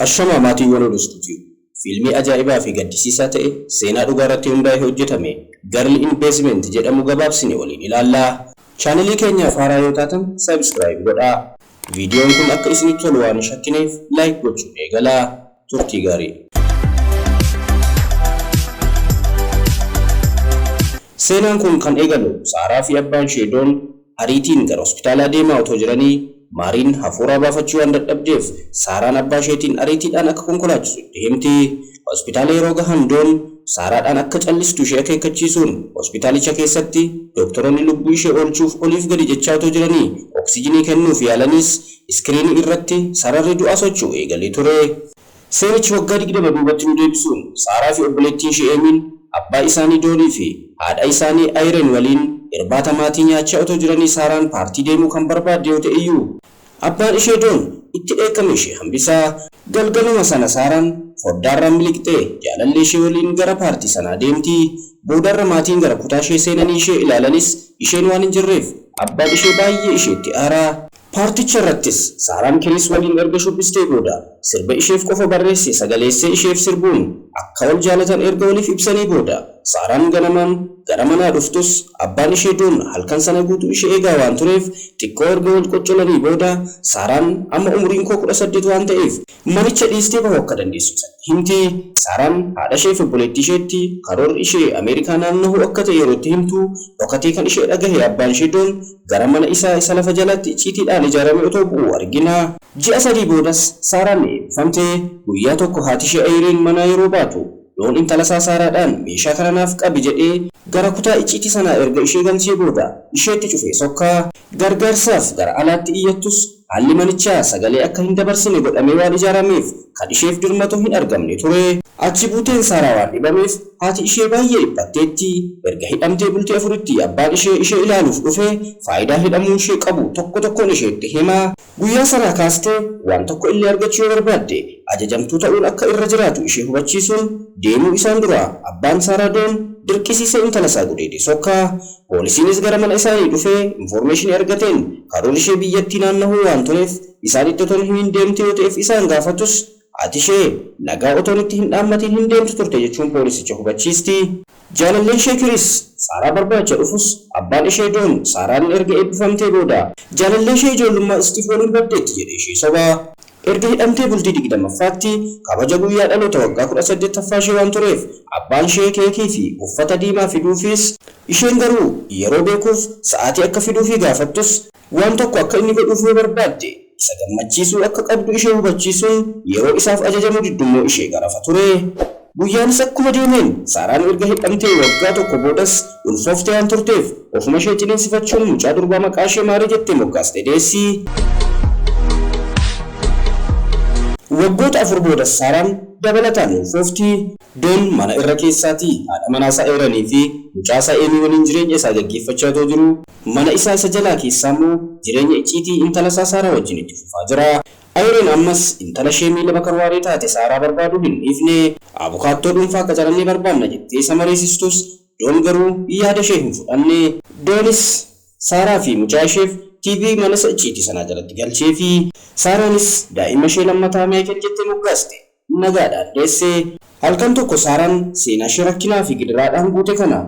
Ashamaa maatiiwwan Oduu Istuudiyoo. Fiilmii ajaa'ibaa fi gaddisiisaa ta'e seenaa dhugaa irratti hundaa'ee hojjetame Girl in Basement jedhamu gabaabsine waliin ilaallaa. Chaanelii keenyaaf haaraa yoo taatan subscribe godhaa. Viidiyoon kun akka isinitti tolu waan hin shakkineef like gochuun eegalaa. Turtii gaarii. Seenaan kun kan eegalu Saaraa fi abbaan ishee Doon ariitiin gara hospitaalaa deemaa otoo jiranii Maariin hafuuraa baafachuu waan dadhabdeef Saaraan abbaa isheetiin ariitiidhaan akka konkolaachisu itti himti. Hospitaala yeroo gahan Doon Saaraadhaan akka callistu ishee akeekkachiisuun hospitaalicha keessatti dooktoroonni lubbuu ishee oolchuuf oliif gadi jechaa otoo jiranii oksijinii kennuuf yaalanis iskiriinii irratti sararri du'aa socho'uu eegalee ture. Seenichi waggaa 20 duubatti nu deebisuun Saaraa fi obboleettiin ishee Eemiin abbaa isaanii Doonii fi haadha isaanii Ayireen waliin irbaata maatii nyaachaa otoo jiranii Saaraan paartii deemuu kan barbaadde yoo ta'e iyyuu abbaan ishee Doon itti dheekkamee ishee hambisa. Galgaluma sana Saaraan foddaarraan miliqxee jaalallee ishee waliin gara paartii sanaa deemti. Boodarra maatiin gara kutaa ishee seenanii ishee ilaalanis isheen waan hin jirreef abbaan ishee baay'ee isheetti aara. Paarticha irrattis Saaraan Kiriis waliin erga shubbistee booda sirba isheef qofa barreesse sagaleessee isheef sirbuun akka wal jaalatan erga waliif ibsanii booda Saaraan ganamaan gara manaa dhuftus abbaan ishee Doon halkan sana guutuu ishee eegaa waan tureef xiqqoo erga wal qoccolanii booda Saaraan amma umuriin koo 18 waan ta'eef manicha dhiistee bahuu akka dandeessu isatti himti. Saaraan haadha ishee fi obboleettii isheetti karoorri ishee Ameerikaa naannahuu akka ta'e yeroo itti himtu dhokatee kan ishee dhagahe abbaan ishee Doon gara mana isaa isa lafa jalaatti icciitiidhaan ijaarame otoo bu'uu argina. Ji'a 3 boodas Saaraan ni eebbifamte. Guyyaa tokko haati ishee Ayiriin manaa yeroo baatu Doon intalasaa Saaraadhaan meeshaa kana naaf qabi jedhee gara kutaa icciitii sanaa erga ishee galchee booda isheetti cufee sokka. Gargaarsaaf gara alaatti iyyattus haalli manichaa sagalee akka hin dabarsine godhamee waan ijaarameef kan isheef dirmatu hin argamne ture. Achi buuteen Saaraa waan dhibameef haati ishee baay'ee dhiphatteetti. Erga hidhamtee bultii afuritti abbaan ishee ishee ilaaluuf dhufe faayidaa hidhamuun ishee qabu tokko tokkoon isheetti hima. Guyyaa sanaa kaastee waan tokko illee argachuu yoo barbaadde ajajamtuu ta'uun akka irra jiraatu ishee hubachiisuun deemuu isaan dura abbaan Saaraa Doon dirqisiisee intala isaa gudeedee sokka. Poolisiinis gara mana isaanii dhufee infoormeeshinii argateen karoorri ishee biyyattii naannahuu waan tureef isaanitti otoo hin himin deemte yoo ta'eef isaan gaafatus haati ishee nagaa otoon itti hin dhaammatiin hin deemtu turte jechuun poolisicha hubachiisti. Jaalalleen ishee Kiriis Saaraa barbaacha dhufus abbaan ishee Doon Saaraan erga eebbifamtee booda jaalallee ishee ijoollummaa Istiif waliin baddeetti jedhee ishee soba. Erga hidhamtee bultii 20ffaatti kabaja guyyaa dhaloota waggaa 18ffaa ishee waan tureef abbaan ishee keekii fi uffata diimaa fiduufiis isheen garuu yeroo beekuuf sa'aatii akka fiduufii gaafattus waan tokko akka inni godhuuf yoo barbaadde isa gammachiisuu akka qabdu ishee hubachiisuun yeroo isaaf ajajamuu diddummoo ishee garafa ture. Guyyaanis akkuma deemeen Saaraan erga hidhamtee waggaa tokko boodas ulfooftee waan turteef ofuma ishee ciniinsifachuun mucaa durbaa maqaa ishee Maarii jettee moggaaste deessi. Waggoota 4 boodas Saaraan dabalataan ni ulfoofti. Doon mana irra keessaatii haadha manaasaa Eeranii fi mucaasaa Eemii waliin jireenya isaa gaggeeffachaa otoo jiruu mana isaa isa jalaa keessaammoo jireenya icciitii intalasaa Saaraa wajjin itti fufaa jira. Ayireen ammas intala ishee miila bakarwaaree taate Saaraa barbaaduu hin dhiifne. Abukaattoo dhuunfaa qacarannee barbaanna jettee isa mariisistus Doon garuu yaada ishee hin fudhanne. Doonis Saaraa fi mucaa isheef TV mana isa icciitii sanaa jalatti galcheefi. Saaraanis daa'ima ishee lammataa Maayikel jettee moggaaste. nagaadhaan deesse. Halkan tokko Saaraan seenaa ishee rakkinaa fi gidiraadhaan guute kana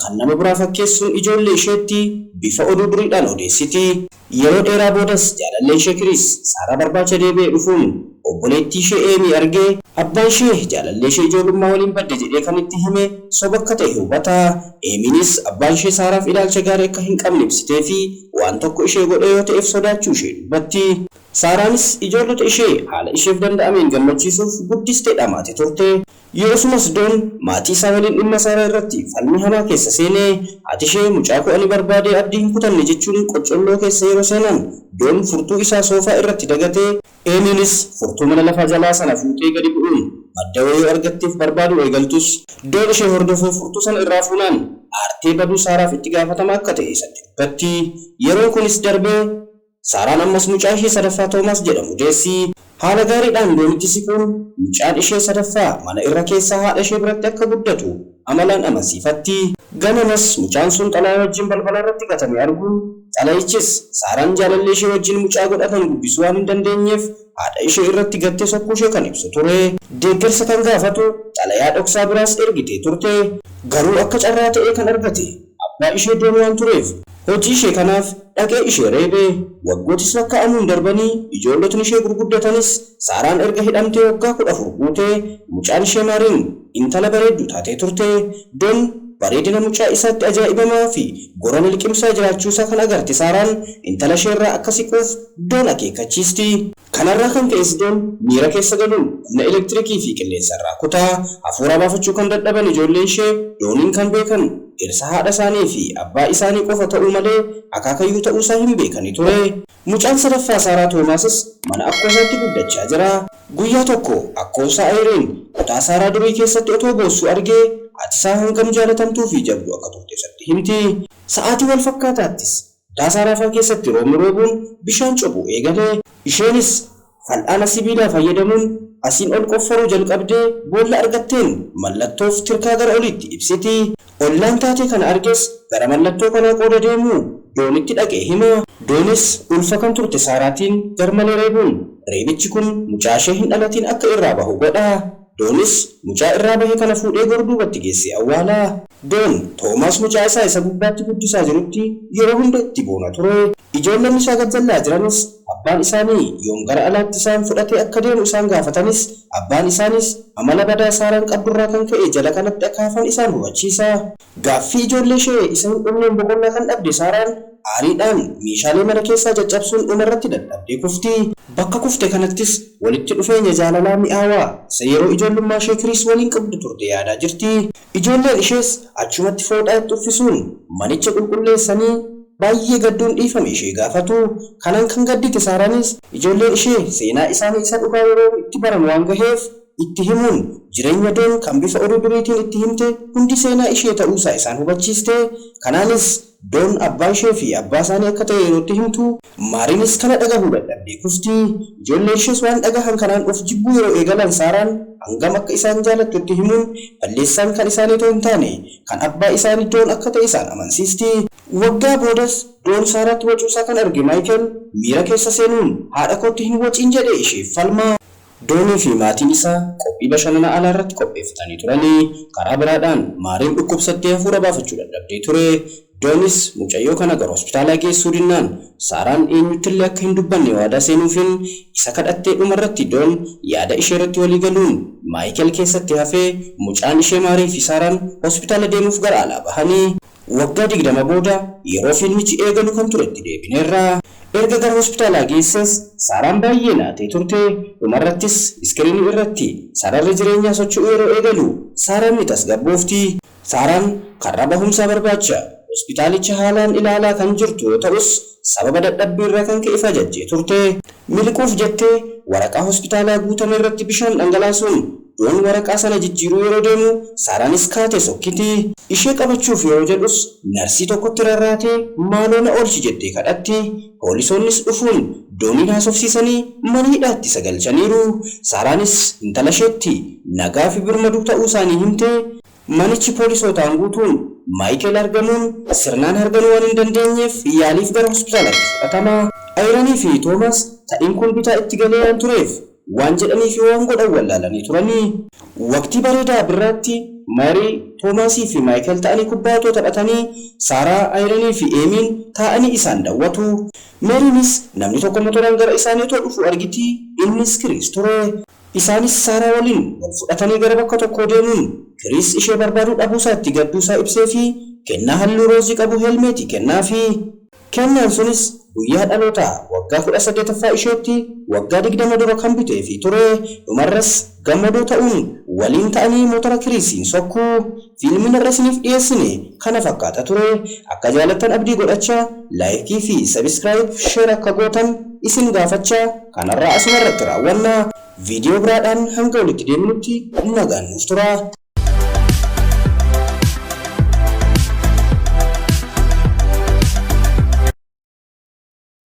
kan nama biraa fakkeessuun ijoollee isheetti bifa oduu duriidhaan odeessiti. Yeroo dheeraa boodas jaalalleen ishee Kiriis Saaraa barbaacha deebi'ee dhufuun obboleettii ishee Eemii argee abbaan ishee jaalallee ishee ijoollummaa waliin badde jedhee kan itti hime soba akka ta'e hubata. Eemiinis abbaan ishee Saaraaf ilaalcha gaarii akka hin qabne ibsiteefii waan tokko ishee godhee yoo ta'eef sodaachuu ishee dubbatti. Saaraanis ijoollota ishee haala isheef danda'ameen gammachiisuuf guddistee dhamaate turte. Yerosumas Doon maatii isaa waliin dhimma Saaraa irratti falmii hamaa keessa seene. Haati ishee mucaa koo ani barbaadee abdii hin kutanne jechuun qoccolloo keessa yeroo seenan Doon furtuu isaa soofaa irratti dagatee, Eemiinis furtuu mana lafa jalaa sana fuutee gadi bu'uun madda wayii yoo argatteef barbaaduu eegaltus Doon ishee hordofee furtuu sana irraa fuunaan aartee baduu Saaraaf itti gaafatama akka ta'e isatti dubbatti. Yeroon kunis darbee. Saaraan ammas mucaa ishee sadaffaa Toomaas jedhamu deessi. Haala gaariidhaan Doonitti siquun mucaan ishee sadaffaa mana irra keessaa haadha ishee biratti akka guddatu amalaan amansiifatti. Ganamas mucaan sun xalayaa wajjin balbala irratti gatame arguun xalayichis Saaraan jaalallee ishee wajjin mucaa godhatan guddisuu waan hin dandeenyeef haadha ishee irratti gattee sokkuu ishee kan ibsu ture. Deeggarsa kan gaafatu xalayaa dhoksaa biraas ergitee turte. Garuu akka carraa ta'ee kan argate abbaa ishee Doon waan tureef hojii ishee kanaaf dhaqee ishee reebe. Waggootis lakkaa'amuun darbanii ijoollotni ishee gurguddatanis Saaraan erga hidhamtee waggaa 14 guutee mucaan ishee Maariin intala bareedduu taatee turte. Doon bareedina mucaa isaatti ajaa'ibamaa fi gorana liqimsaa jiraachuusaa kan agarte Saaraan intala isheerraa akka siquuf Doon akeekkachiisti. Kanarraa kan ka'es Doon miira keessa galuun humna elektirikii fi qilleensarraa kutaa. Hafuura baafachuu kan dadhaban ijoolleen ishee Dooniin kan beekan dhirsa haadha isaanii fi abbaa isaanii qofa ta'uu malee akaakayyuu ta'uusaa hin beekani ture. Mucaan sadaffaa Saaraa Toomaasis mana akkoosaatti guddachaa jira. Guyyaa tokko akkoonsaa Ayireen kutaa Saaraa durii keessatti otoo boossuu argee haati isaa hangam jaalatamtuu fi jabduu akka turte isatti himti. Sa'aatii wal fakkaataattis kutaa Saaraa faa keessatti roobni roobuun bishaan cophuu eegale. Isheenis fal'aana sibiilaa fayyadamuun asiin ol qofforuu jalqabdee boolla argatteen mallattoof tirkaa gara oliitti ibsiti. Ollaan taatee kana arges gara mallattoo kanaa qooda deemuu Doonitti dhaqee hima. Doonis ulfa kan turte Saaraatiin garmalee reebuun reebichi kun mucaashee hin dhalatiin akka irraa bahu godha. Doonis mucaa irraa bahe kana fuudhee gorduubatti geessee awwaala. Doon Toomaas mucaa isaa isa gubbaatti guddisaa jirutti yeroo hunda itti boona ture. Ijoollonni isaa gajjallaa jiranis abbaan isaanii yoom gara alaatti isaan fudhatee akka deemu isaan gaafatanis abbaan isaanis amala badaa Saaraan qabdurraa kan ka'e jala kanatti akka hafan isaan hubachiisa. Gaaffii ijoollee ishee isa hin dhumneen boqonnaa kan dhabde Saaraan aariidhaan meeshaalee mana keessaa caccabsuun dhumarratti dadhabdee kufti. Bakka kufte kanattis walitti dhufeenya jaalalaa mi'aawaa isa yeroo ijoollummaa ishee Kiriis waliin qabdu turte yaadaa jirti. Ijoolleen ishees achumatti fooxaa itti uffisuun manicha qulqulleessanii baay'ee gadduun dhiifame ishee gaafatu. Kanaan kan gaddite Saaraanis ijoolleen ishee seenaa isaanii isa dhugaa yeroo itti baran waan gaheef itti himuun jireenya Doon kan bifa oduu duriitiin itti himte hundi seenaa ishee ta'uusaa isaan hubachiiste. Kanaanis Doon abbaa ishee fi abbaa isaanii akka ta'e yeroo itti himtu Maariinis kana dhagahuu dadhabdee kufti. Ijoolleen ishees waan dhagahan kanaan of jibbuu yeroo eegalan Saaraan hangam akka isaan jaalattu itti himuun balleessaan kan isaanii otoo hin taane kan abbaa isaanii Doon akka ta'e isaan amansiisti. Waggaa boodas Doon Saaraatti wacuusaa kan arge Maayikel miira keessa seenuun haadha kootti hin waciin jedhee isheef falma. Doonii fi maatiin isaa qophii bashannana alaa irratti qopheeffatanii turanii. Karaa biraadhaan Maariin dhukkubsattee hafuura baafachuu dadhabdee ture. Doonis mucayyoo kana gara hospitaalaa geessuu dinnaan Saaraan eenyuttillee akka hin dubbanne waadaa seenuufiin isa kadhattee dhumarratti Doon yaada ishee irratti walii galuun Maayikel keessatti hafee mucaan ishee Maarii fi Saaraan hospitaala deemuuf gara alaa bahanii. Waggaa 20 booda yeroo fiilmichi eegalu kan turetti deebineerra. Erga gara hospitaalaa geessees Saaraan baay'ee naatee turte. Dhumarrattis iskiriinii irratti sararri jireenyaa socho'uu yeroo eegalu Saaraan ni tasgabboofti. Saaraan karra bahumsaa barbaacha hospitaalicha haalaan ilaalaa kan jirtu yoo ta'us sababa dadhabbiirraa kan ka'e fajajjee turte. Miliquuf jettee waraqaa hospitaalaa guutame irratti bishaan dhangalaasuun Doon waraqaa sana jijjiiruu yeroo deemu Saaraanis kaatee sokkiti. Ishee qabachuuf yeroo jedhus narsii tokkotti rarraatee maaloo na oolchi jettee kadhatti. Poolisoonnis dhufuun Dooniin haasofsiisanii mana hidhaatti isa galchaniiru. Saaraanis intala isheetti nagaa fi birmaduu ta'uu isaanii himtee manichi poolisootaan guutuun Maayikel argamuun sirnaan harganuu waan hin dandeenyeef yaaliif gara hospitaalatti fudhatama. Ayiranii fi Toomaas ta'iin kun bitaa itti galee waan tureef waan jedhanii fi waan godhan wallaalanii turanii. Waqtii bareedaa birraatti Maarii, Toomaasii fi Maayikel ta'anii kubbaa otoo taphatanii Saaraa, Ayiranii fi Eemiin taa'anii isaan dawwatu. Meeriinis namni tokko motoraan gara isaanii otoo dhufuu argiti, innis Kiriis ture. Isaanis Saaraa waliin wal fudhatanii gara bakka tokkoo deemuun Kiriis ishee barbaaduu dhabuusaatti gadduusaa ibseefii kennaa halluu roozii qabu helmeetii kennaafi. Kennaan sunis guyyaa dhalootaa waggaa 18ffaa isheetti waggaa 20 dura kan biteefii ture. Dhumarras gammadoo ta'uun waliin ta'anii motora Kiriisiin sokku. Fiilmiin har'a isiniif dhiyeessine kana fakkaata ture. Akka jaalattan abdii godhachaa like fi subscribe share akka gootan isin gaafachaa kan har'aa asuma irratti raawwanna. Viidiyoo biraadhaan hanga walitti deebinutti nagaan nuuf turaa.